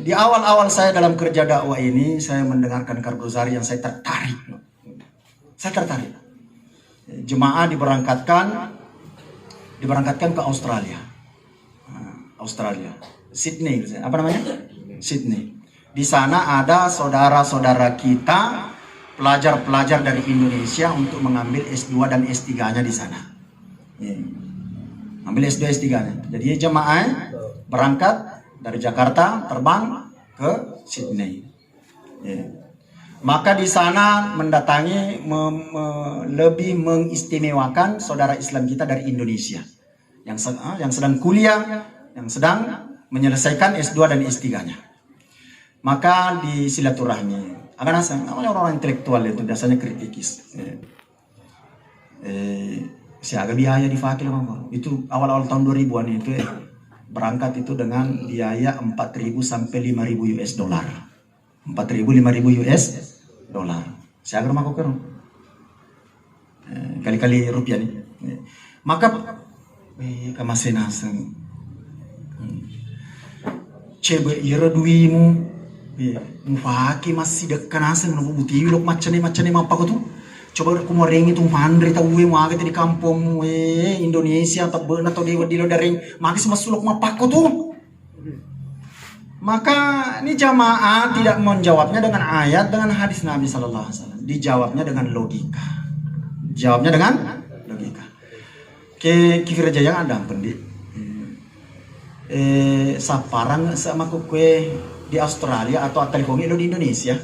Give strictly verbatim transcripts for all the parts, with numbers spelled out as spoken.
Di awal-awal saya dalam kerja dakwah ini, saya mendengarkan Kargozari yang saya tertarik. Saya tertarik. Jemaah diberangkatkan, diberangkatkan ke Australia. Nah, Australia. Sydney, apa namanya? Sydney. Di sana ada saudara-saudara kita, pelajar-pelajar dari Indonesia untuk mengambil S dua dan S tiga-nya di sana. Iya. Ambil S dua, S tiga-nya. Jadi jemaah berangkat dari Jakarta, terbang ke Sydney. Iya. Maka di sana mendatangi, me- me- lebih mengistimewakan saudara Islam kita dari Indonesia yang se- ah, yang sedang kuliah, yang sedang menyelesaikan S dua dan S tiga-nya. Maka di silaturahmi, agana naseng, namanya orang-orang intelektual itu biasanya kritikis. Iya. Eh, siaga biaya difake lo mako. Itu awal-awal tahun dua ribuan itu, eh, berangkat itu dengan biaya empat ribu sampai lima ribu U S dollar. Empat ribu, lima ribu U S dollar. Siaga mako kero. Eh, kali-kali rupiah nih. Eh, maka, eh, kamase naseng. Hmm. Cebe iyaro duimu, eh, mufake massidekka naseng, nubutiwi lo maccane-maccane mappako tu. Coba ko muarengi tu fanre tauwe, muaga te di kampongmu, eh, Indonesia, tebbe'na tau dewa di lo dareng, magi si massulok mappako tu. Maka ini jamaah tidak menjawabnya dengan ayat, dengan hadis Nabi Sallallahu Alaihi Wasallam. Dijawabnya dengan logika. Jawabnya dengan logika. Ke kifir jayang ada pendi. Eh, sapparang sama kue di Australia atau atalikongi lo di Indonesia.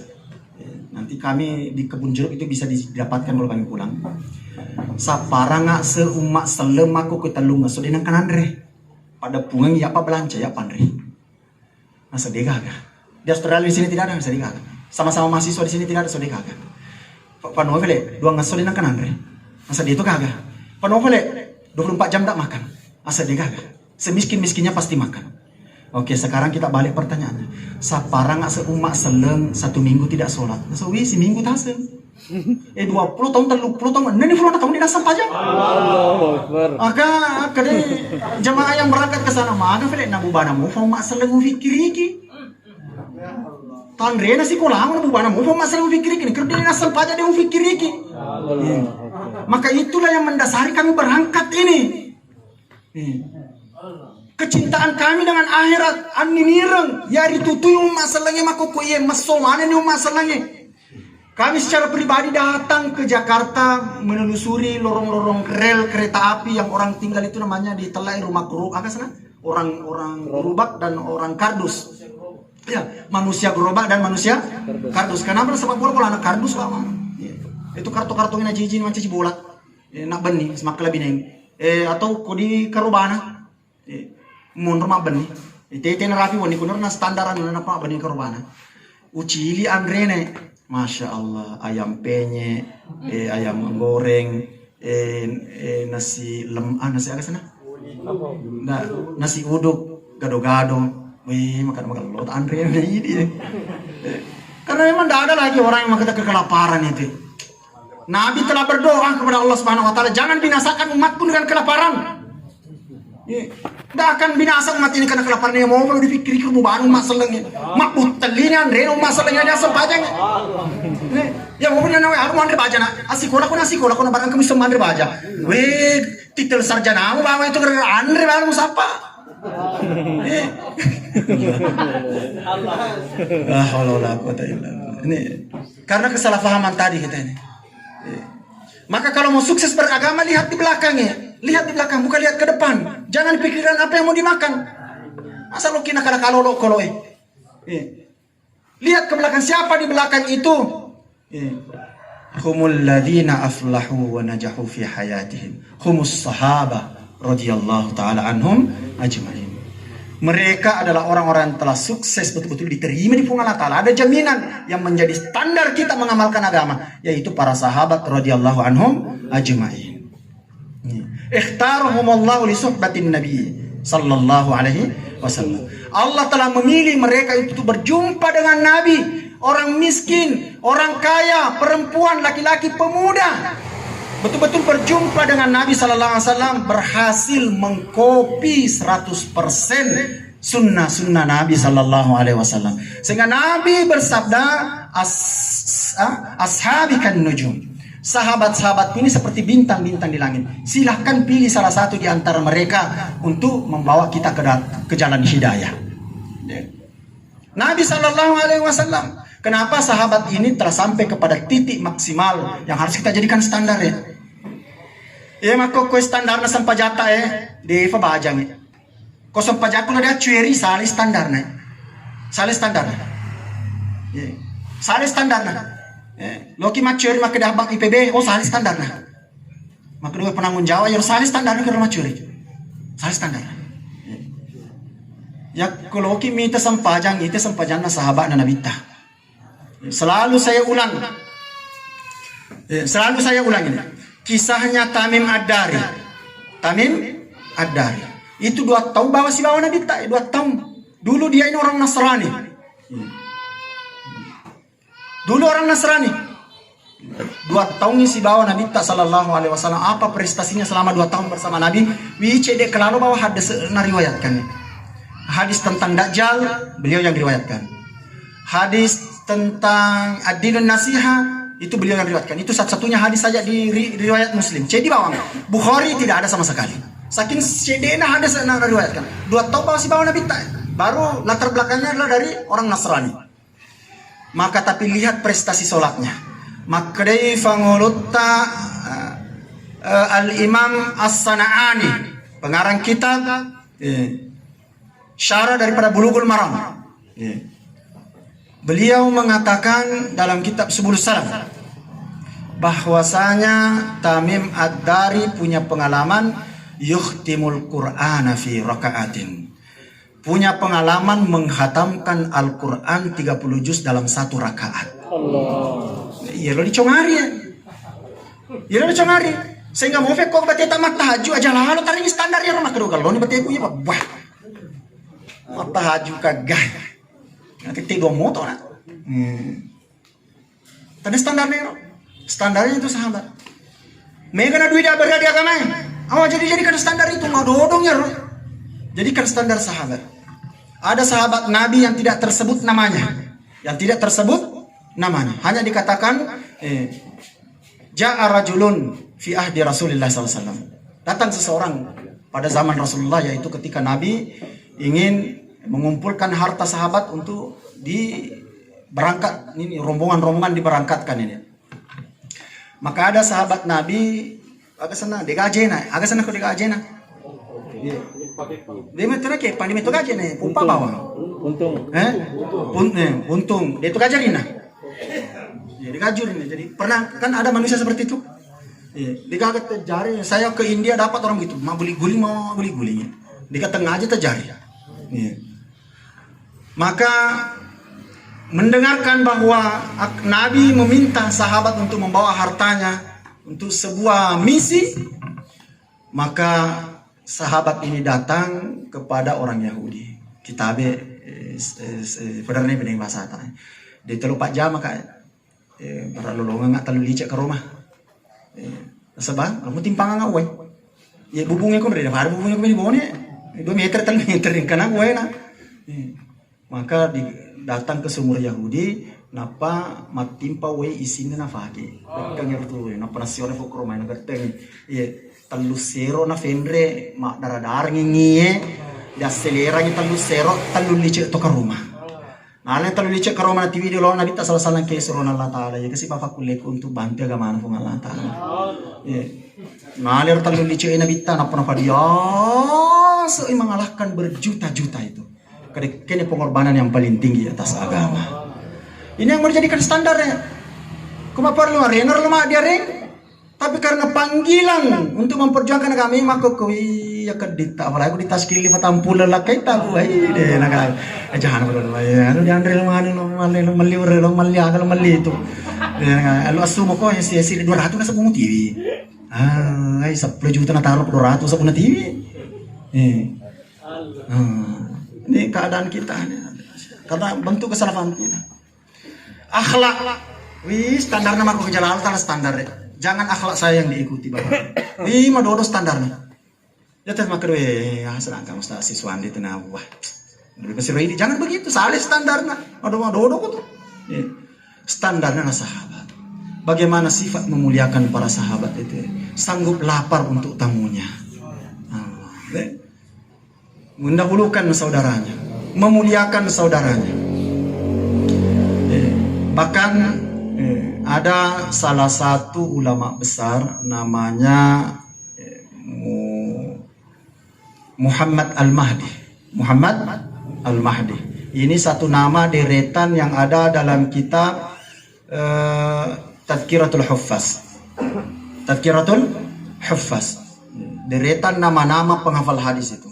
Eh, nanti kami di kebun jeruk itu bisa didapatkan kalau kami pulang. Sapparang se umma selleng mako kue tellung ngesso de nengka nanre. Pada pungeng ya apa belanja ya panre. Masa dia gaga. Di Australia di sini tidak ada, masa dia gaga. Sama-sama mahasiswa di sini tidak ada, so dia gaga. Pano pele dua ngesso de nengka nanre. Masa dia itu gaga. Pano pele dua puluh empat jam tidak makan. Masa dia gaga. Semiskin-miskinnya pasti makan. Oke, sekarang kita balik pertanyaannya. Sapparang se umma selleng satu minggu tidak sholat. So wi seminggu taseng. Eh, dua puluh tahun, tiga puluh tahun, enam puluh tahun tidak sempat aja. Allahu Akbar. Maka, kade jamaah yang berangkat ke sana, maka fele na bubana mu fa umma selleng ufikkiriki. Tanrena sikola mu na bubana mu fa umma selleng ufikkiriki. Kerja na sempat aja dia ufikkiriki. Iya. Maka itulah yang mendasari kami berangkat ini. Iya. Kecintaan kami dengan akhirat, anninireng, yari tutui umma sellengnge makokko iye, messo manenni umma sellengnge. Kami secara pribadi datang ke Jakarta menelusuri lorong-lorong rel kereta api yang orang tinggal itu namanya di Tellai Rumah Guru, apa sana? Orang-orang Gerobak dan orang Kardus. Ya, manusia Gerobak dan manusia Kardus. Kenapa sepak bola, bola anak Kardus, Pak? Iya. Itu kartu-kartu ini jijin mancaji bola. Eh, nak benni, semakka lebih neng. Eh, atau kodi karobana. Eh, monro mabbenni. Eh, tete narapi wenni kunro na standar anu napa mabbenni karobana. Ucili anrene. Masya Allah, ayam penyet, eh, ayam goreng, eh, eh, nasi lem, ah, nasi aga sana? Na, nasi uduk, gado-gado. Wih, makan makan lo anrene ini. Eh, karena memang tidak ada lagi orang yang mengatakan kelaparan itu. Nabi telah berdoa kepada Allah Subhanahu wa Ta'ala, "Jangan binasakan umatku dengan kelaparan." Iya. Tidak akan binasa umat ini karena kelaparan. Ya, mau perlu dipikir ke bubanu umat seleng ya. Mak butelin ya, Andre, umat seleng ya, asal pajang. Iya. Ya, mau punya nawe, aku Andre baja nak. Asikola aku, asikola aku, barang kami semua Andre baja. Weh, titel sarjana, mau bawa itu gara-gara Andre baru siapa? Iya. La haula wala quwata illa billah. Ini karena kesalahpahaman tadi kita ini. Iya. Maka kalau mau sukses beragama, lihat di belakangnya. Lihat di belakang, bukan lihat ke depan. Jangan pikirkan apa yang mau dimakan. Masa lo kina kala kalo lo kolo eh. Eh. Lihat ke belakang, siapa di belakang itu? Eh. Humul ladzina aflahu wa najahu fi hayatihim. Humus sahabah radhiyallahu ta'ala anhum ajma'in. Mereka adalah orang-orang yang telah sukses, betul-betul diterima di Puang Allah Ta'ala. Ada jaminan yang menjadi standar kita mengamalkan agama, yaitu para sahabat radhiyallahu anhum ajma'in. Ikhtarahumullahu li suhbatin Nabi sallallahu alaihi wasallam. Allah telah memilih mereka itu berjumpa dengan Nabi. Orang miskin, orang kaya, perempuan, laki-laki, pemuda. Betul-betul berjumpa dengan Nabi sallallahu alaihi wasallam, berhasil mengkopi seratus persen sunnah-sunnah Nabi sallallahu alaihi wasallam. Sehingga Nabi bersabda, "As-, ah, ashabi kan nujum." Sahabat-sahabatku ini seperti bintang-bintang di langit. Silahkan pilih salah satu di antara mereka untuk membawa kita ke dat-, ke jalan hidayah. Ya. Nabi sallallahu alaihi wasallam. Kenapa sahabat ini telah sampai kepada titik maksimal yang harus kita jadikan standar, ya? Iya, makkokkoe standarna sempajata, eh, de' fa bajang, eh. Ko sempajakku la diaccueri, salai standarna. Salai standarna. Iya. Salai standarna. Eh, loki maccueri makkeda abang I P B, oh, salai standarna. Makkeda penanggung jawab, ya salai standarna kero maccueri. Salai standarna. Iya. Yakko loki mita sempajang, ita sempajanna sahabatna Nabitta. Selalu saya ulang. Eh, selalu saya ulang ini. Kisahnya Tamim Ad-Dari. Tamim Ad-Dari. Itu dua tahun bawa sibawa Nabitta, eh, dua tahun. Dulu dia ini orang Nasrani. Dulu orang Nasrani. Dua tahun sibawa Nabitta sallallahu alaihi wasallam. Apa prestasinya selama dua tahun bersama Nabi? Wi cedde' kelalo bawa hadis nariwayatkan. Hadis tentang Dajjal, beliau yang riwayatkan. Hadis tentang Ad-Dinun Nasiha, itu beliau yang riwayatkan. Itu satu-satunya hadis saja di ri-, riwayat Muslim. Jadi bawang, Bukhari tidak ada sama sekali. Saking cedde'na hadis yang riwayatkan. Dua tahun bawa sibawa Nabitta. Baru latar belakangnya adalah dari orang Nasrani. Maka tapi lihat prestasi sholatnya. Makkedai fangolotta, eh, eh, Al-Imam As-Sana'ani, pengarang kitab, eh, syarah daripada Bulughul Maram. Iya. Beliau mengatakan dalam kitab Subulus Salam bahwasanya Tamim Ad-Dari punya pengalaman yukhtimul Qur'ana fi raka'atin. Punya pengalaman menghatamkan Al-Quran tiga puluh juz dalam satu rakaat. Allah. Iya lo dicongari ya. Iya lo dicongari. Sehingga mau fekko bate tamat tahajud aja lalo taring standar ya rumah kedua kalau ni bate ku iya wah. Mattahaju kagga. Nanti te dua moto na. Hmm. Tadi standar nero. Standarnya itu sahabat. Mega na duit berada di agama. Oh, jadi jadikan standar itu mau dodong ya, Ro. Jadikan standar sahabat. Ada sahabat Nabi yang tidak tersebut namanya. Yang tidak tersebut namanya. Hanya dikatakan eh, Ja'a rajulun fi ahdi Rasulillah sallallahu alaihi wasallam. Datang seseorang pada zaman Rasulullah, yaitu ketika Nabi ingin mengumpulkan harta sahabat untuk di berangkat ini rombongan-rombongan diberangkatkan ini. Maka ada sahabat Nabi, aga sana dega ajena, aga sana ko dega ajena. Iya. Dia metto na kepang, dia metto gaje ne, pupa bawang. Untung. Eh? Pun, eh, untung. Dia itu gajarina. Ya, digajur ini. Jadi pernah kan ada manusia seperti itu? Iya. Digaga terjadi. Saya ke India dapat orang begitu. Mau beli guling, mau beli guling. Dikata aja terjadi. Iya. Maka mendengarkan bahwa ak- Nabi meminta sahabat untuk membawa hartanya untuk sebuah misi, maka sahabat ini datang kepada orang Yahudi. Kitabe, eh, s- eh, s- eh, federalnya beda bahasa ta. Dia telu empat jam maka eh, para lolongan nggak telu lice ke rumah. Eh, sebab kamu timpangan nggak wae. Ya bubungnya kok beda, baru bubungnya kok bone. Dua meter, telu meter yang kena wae na. Eh, maka di, datang ke sumur Yahudi, napa mattimpa wae isinna nafake. Kang itu, napa nasiore fokro main gerteng. Iya, telu sero na fenre, mak darah-darah ngingie. Diasselerangi telu sero, telu lice to ke rumah. Nale telu lice karoma natiwi di olona Nabitta sallallahu alaihi wasallam ke surona Allah Ta'ala. Ya kasi bapa kuleku untuk bantu agamana Puang Allah Ta'ala. Iya. Nale telu lice Nabitta napa napa dia so mengalahkan berjuta-juta itu. Kade- kene pengorbanan yang paling tinggi atas agama. Ini yang mau dijadikan standar ya. Kuma perlu arena lo mak diareng. Tapi karena panggilan untuk memperjuangkan agama ini, maka kau iya kedita, apalagi di taskili patampul lelakita ku, ai de naga. Eh, jangan berdoa ya. Anu dianre lo manu lo mali lo mali ure lo mali aga lo mali itu. Ya, lo asumo ko esi esi dua ratus nasa bungu tiwi. Ah, ai sepuluh juta na taruh dua ratus sabun tiwi. Eh. Hmm. Ini keadaan kita ini. Karena bentuk kesalahpahaman kita. Akhlak. Wih, standarnya mah aku kejalan standar. Jangan akhlak saya yang diikuti, Bapak. Wih, madodo standarnya. Ya, terus makkeda, "Eh, ah, sedangkan Ustaz siswandi tenang, wah. Lebih kasih ini, jangan begitu, salah standarnya. Aduh, aduh, aduh, tuh. Iya. Standarnya adalah sahabat. Bagaimana sifat memuliakan para sahabat itu? Sanggup lapar untuk tamunya. Allah. Eh. Mendahulukan saudaranya, memuliakan saudaranya. Eh, bahkan, eh, ada salah satu ulama besar namanya, eh, Mu-, Muhammad Al-Mahdi. Muhammad Al-Mahdi. Ini satu nama deretan yang ada dalam kitab, eh, Tazkiratul Huffaz. Tazkiratul Huffaz. Deretan nama-nama penghafal hadis itu.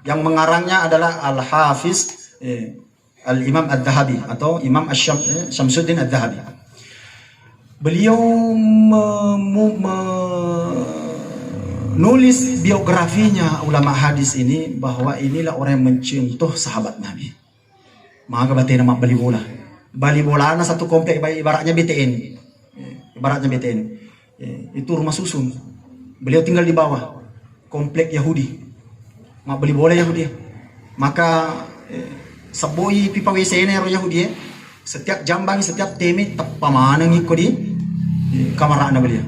Yang mengarangnya adalah Al-Hafiz, eh, Al-Imam Adz-Dzahabi atau Imam Asyam-, eh, Syamsuddin Adz-Dzahabi. Beliau me-, mu-, me-, nulis biografinya ulama hadis ini, bahwa inilah orang yang mencontoh sahabat Nabi. Maga batena mabbali bola. Bali bolana satu komplek, ibaratnya B T N. Ibaratnya B T N. Eh, itu rumah susun. Beliau tinggal di bawah. Komplek Yahudi. Mabbali bola Yahudi. Maka, eh, seboi pipa W C-na ero Yahudi, eh. Setiap jambangi, setiap temi, teppa manengi ko di, eh, kamarana beliau.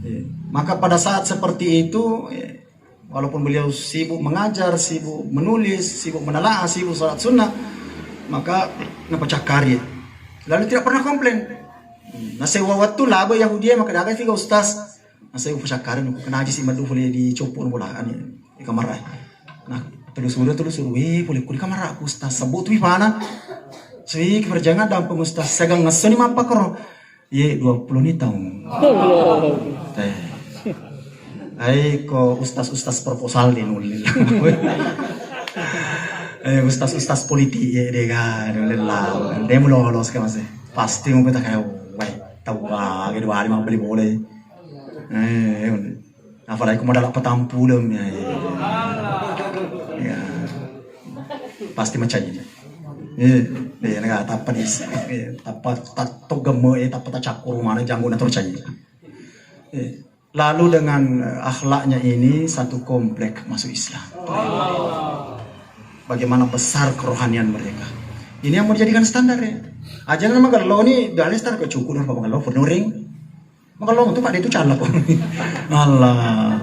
Eh, maka pada saat seperti itu, eh, walaupun beliau sibuk mengajar, sibuk menulis, sibuk menelaah, sibuk salat sunnah, maka napacakkari. Lalu tidak pernah komplain. Nasewa waktu labo Yahudi, maka daga tiga ustaz. Nasewa pacakkari, nakenaji si madu pole di copo bola, ani, di kamar. Nah, telusuri, telusuri, weh, pole ku di kamar aku, ustaz. Sebut tu pipana. Sui, kerjaan ada apa, ustaz? Segang ngeseni mapakaro. Iye, dua puluh ni taung. Allah. Teh. Ai, ko ustaz-ustaz proposal di nulil. Eh, ustaz-ustaz politik, iye, dega, nulil lah. Dia mau lolos ke masih. Pasti mau kita kayak, wah, tahu lah, gitu, bali mau beli boleh. Eh, apalagi ko modal apa tampuleng, ya, ya. Ya. Pasti macam ini. Eh, eh, nega tappa di, eh, tappa tatto gemme, eh, tappa tacakkuru mana janggo na tercai. Eh, lalu dengan, eh, akhlaknya ini satu komplek masuk Islam. Bagaimana besar kerohanian mereka. Ini yang mau dijadikan standar, ya. Aja nama gelo ni, dari standar ke cukup, apa gelo, penuring. Maka lo untuk Pak itu calon. Allah.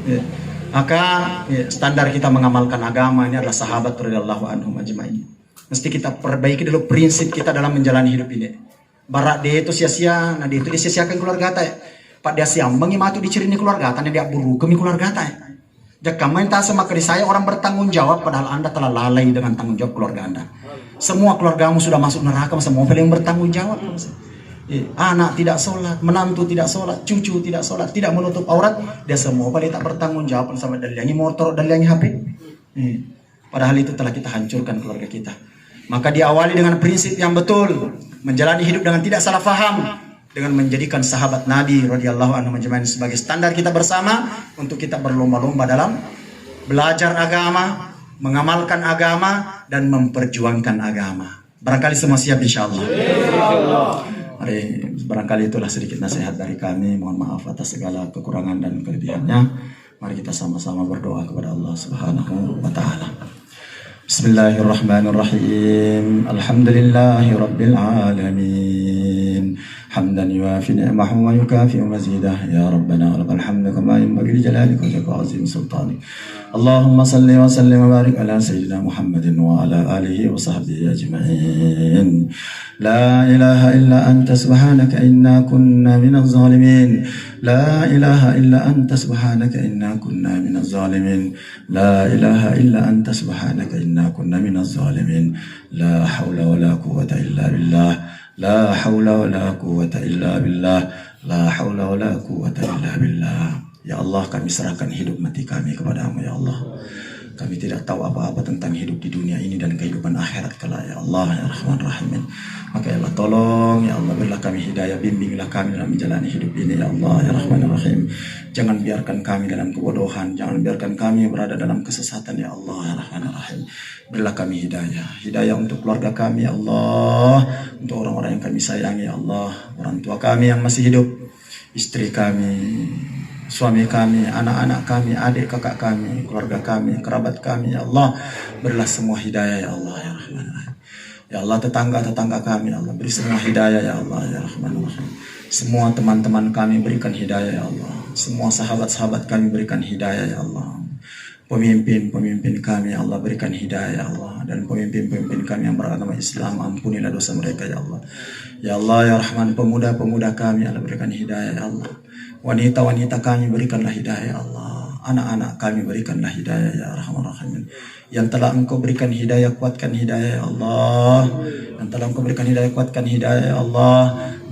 Ya. Maka, ya, standar kita mengamalkan agama ini adalah sahabat radhiyallahu anhum ajma'in. Mesti kita perbaiki dulu prinsip kita dalam menjalani hidup ini. Bara de itu sia-sia, nah de itu disia-siakan keluargata, ya. Pada siambangi matu dicerini keluargata, nah dia burukemi keluargata, ya. Jakka main tasa maka di saya orang bertanggung jawab, padahal Anda telah lalai dengan tanggung jawab keluarga Anda. Semua keluargamu sudah masuk neraka, masa mau yang bertanggung jawab? Eh, anak tidak sholat, menantu tidak sholat, cucu tidak sholat, tidak menutup aurat, dia semua pada tak bertanggung jawab sama daliangi motor, daliangi H P. Eh, padahal itu telah kita hancurkan keluarga kita. Maka diawali dengan prinsip yang betul, menjalani hidup dengan tidak salah faham, dengan menjadikan sahabat Nabi radhiyallahu anhu majma'in sebagai standar kita bersama untuk kita berlomba-lomba dalam belajar agama, mengamalkan agama, dan memperjuangkan agama. Barangkali semua siap, insyaallah. Mari, barangkali itulah sedikit nasihat dari kami. Mohon maaf atas segala kekurangan dan kelebihannya. Mari kita sama-sama berdoa kepada Allah Subhanahu wa Ta'ala. Bismillahirrahmanirrahim. Alhamdulillahirabbil alamin. Hamdan yuwafi ni'amahu wa yukafi'u mazidah. Ya Rabbana, lakal hamdu kama yanbaghi li jalalika wajhika wa azimi sultanik. Allahumma salli wa sallim wa barik ala sayyidina Muhammadin wa ala alihi wa sahbihi ajma'in. La ilaha illa anta subhanaka inna kunna minaz zalimin. La ilaha illa anta subhanaka inna kunna minaz zalimin. La ilaha illa anta subhanaka inna kunna minaz zalimin. La haula wa la quwwata illa billah. La haula wa la quwwata illa billah. La haula wa la quwwata illa billah. Ya Allah, kami serahkan hidup mati kami kepadamu, ya Allah. Kami tidak tahu apa-apa tentang hidup di dunia ini dan kehidupan akhirat kelak, ya Allah, ya Rahman Rahimin. Maka, ya Allah, tolong, ya Allah, berilah kami hidayah, bimbinglah kami dalam menjalani hidup ini, ya Allah, ya Rahman Rahim. Jangan biarkan kami dalam kebodohan, jangan biarkan kami berada dalam kesesatan, ya Allah, ya Rahman Rahim. Berilah kami hidayah, hidayah untuk keluarga kami, ya Allah, untuk orang-orang yang kami sayangi, ya Allah, orang tua kami yang masih hidup, istri kami, suami kami, anak-anak kami, adik kakak kami, keluarga kami, kerabat kami, ya Allah, berilah semua hidayah, ya Allah, ya Rahman Rahim. Ya Allah, tetangga-tetangga kami, ya Allah, beri semua hidayah, ya Allah, ya Rahman Rahim. Semua teman-teman kami berikan hidayah, ya Allah. Semua sahabat-sahabat kami berikan hidayah, ya Allah. Pemimpin-pemimpin kami, ya Allah, berikan hidayah, ya Allah. Dan pemimpin-pemimpin kami yang beragama Islam, ampunilah dosa mereka, ya Allah. Ya Allah, ya Rahman, pemuda-pemuda kami, ya Allah, berikan hidayah, ya Allah. Wanita-wanita kami, berikanlah hidayah, ya Allah. Anak-anak kami, berikanlah hidayah, ya Rahman Rahimin. Yang telah Engkau berikan hidayah, kuatkan hidayah, ya Allah. Yang telah Engkau berikan hidayah, kuatkan hidayah, ya Allah.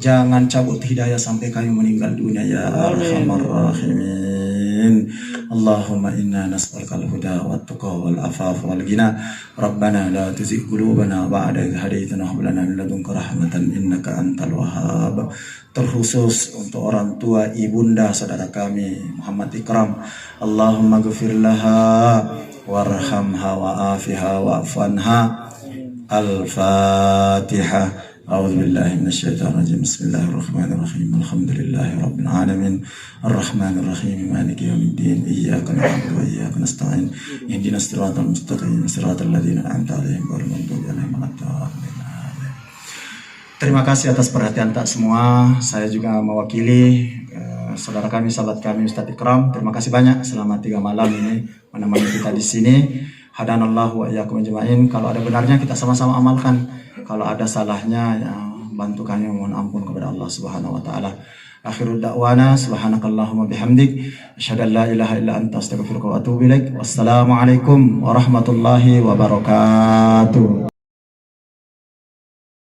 Jangan cabut hidayah sampai kami meninggal dunia, ya Arhamar Rahimin. Allahumma inna nas'aluka al-huda wa tuqa wal afafa wal ghina. Rabbana la tuzigh qulubana ba'da idh hadaytana wa hab lana min ladunka rahmatan innaka antal wahhab. Terkhusus untuk orang tua, ibunda, saudara kami, Muhammad Ikram. Allahumma ghfir laha warhamha wa afiha wa'fu anha. Al-Fatihah. A'udzu billahi minasy syaithanir rajim. Bismillahirrahmanirrahim. Alhamdulillahi rabbil alamin. Arrahmanir rahim. Maliki yaumiddin. Iyyaka na'budu wa iyyaka nasta'in. Ihdinas siratal mustaqim. Siratal ladzina an'amta 'alaihim ghairil maghdubi 'alaihim waladdallin. Amin. Terima kasih atas perhatian tak semua. Saya juga mewakili eh, saudara kami, sahabat kami, Ustadz Ikram. Terima kasih banyak selama tiga malam ini menemani kita di sini. Hadanallahu wa iyyakum ajma'in. Kalau ada benarnya, kita sama-sama amalkan. Kalau ada salahnya, ya, bantu kami memohon ampun kepada Allah Subhanahu wa Ta'ala. Akhiru da'wana subhanakallahumma bihamdik, asyhadu an la ilaha illa anta, astaghfiruka wa atubu ilaik. Wassalamualaikum warahmatullahi wabarakatuh.